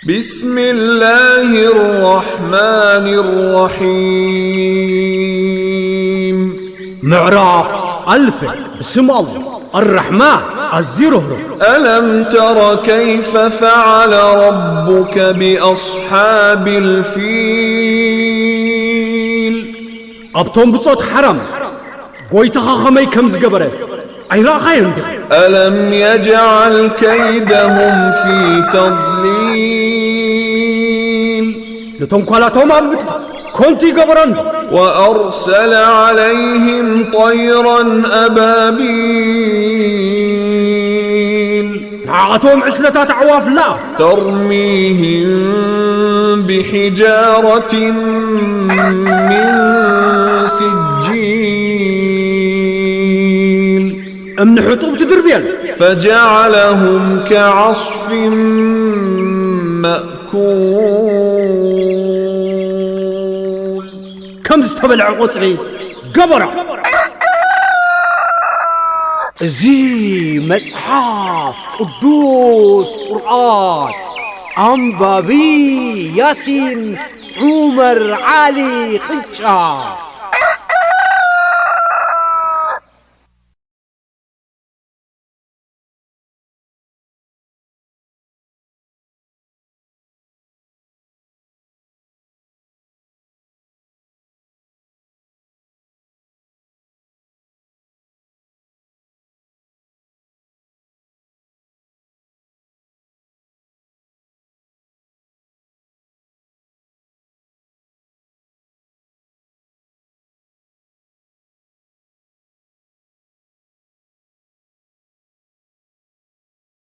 بسم الله الرحمن الرحيم. ምዕራፍ ኣልፈ። ብስም ኣላህ ኣራሕማን፣ ኣዝዩ ርህሩህ። ألم تر كيف فعل ربك بأصحاب الفيل. ኣብቶም ብጾት ሓራም ጎይታኻ ኸመይ ከም ዝገበረ ኣይረኣኻዮን ዲኻ? ألم يجعل كيدهم في تضليل. ንተንኳላቶም ኣብ ምጥፋእ ኮንቲ ይገበሮን። وأرسل عليهم طيرا أبابيل. ንዓቶም ዕስለታት ኣዕዋፍ ላ ترميهم بحجارة من سجيل. እምኒ ሕጡብ ትድርብየን። فجعلهم كعصف مأكول. ከም ዝተበልዐ ቆጽሊ ገበራ። እዚ መጽሓፍ ቅዱስ ቁርኣን ኣንባቢ ያሲን ዑመር ዓሊ ቅጫ።